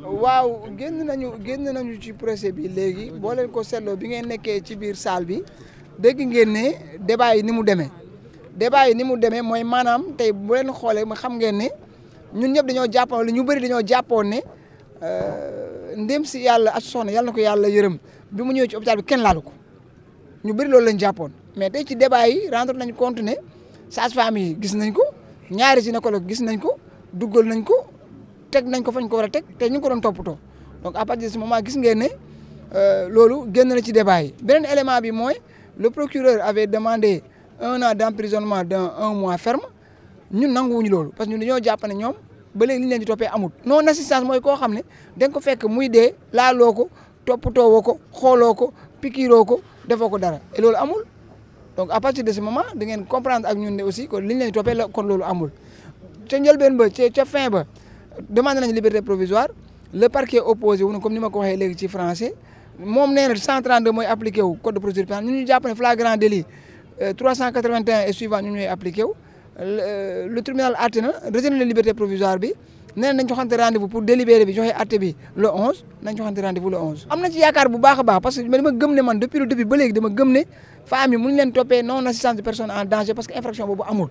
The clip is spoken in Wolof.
waaw génn nañu ci procès bi léegi boo leen ko seetloo bi ngeen nekkee ci biir salle bi dégg ngeen ne débat yi ni mu demee mooy maanaam tey bu leen xoolee ma xam ngeen ne ñun ñëpp dañoo jàppoon lu ñu bëri dañoo jàppoon ne ndem si yàlla ak soxna yàlla na ko yàlla yërëm bi mu ñëwee ci hôpital bi kenn laalu ko ñu bëri loolu lañ jàppoon mais tey ci débat yi rendre nañ compte ne sage-femme yi gis nañ ko ñaari gynécologue gis nañ ko duggal nañ ko teg nañ ko fañ ko war a teg te ñu ngi ko doon toppatoo donc à partir de ce moment gis ngeen ne loolu génn na ci débat yi beneen élément bi mooy le procureur avait demandé 1 an d'emprisonnement d'un mois ferme ñun nanguwuñu loolu parce que ñun dañoo jàpp ne ñoom ba léegi li ñu leen di toppee amul non assistance mooy koo xam ne dañ ko fekk muy dee laaloo ko toppatoo woo ko xooloo ko pikiiroo ko defoo ko dara et loolu amul donc à partir de ce moment da ngeen comprendre ak ñun ne aussi kon li ñu leen di toppee la kon loolu amul ca njëlbeen ba ca fin ba demandé nañu liberté provisoire le parquet opposé wu na comme ni ma ko waxee léegi ci français moom nee na 132 mooy appliqué wu code de procédure pénale ñun ñu jàpp ne flagrant délit 381 et suivant ñu ñooy appliqué wu le tribunal àtte na retenir la liberté provisoire bi nee nañ joxante rendez-vous pour délibéré bi joxe àtte bi le 11 nañ joxante rendez-vous le 11. am na ci yaakaar bu baax a baax parce que dama gëm ne man depuis le début ba léegi dama gëm ne femmes yi mënuñ leen toppee non assistance de personne en danger parce que infraction boobu amul.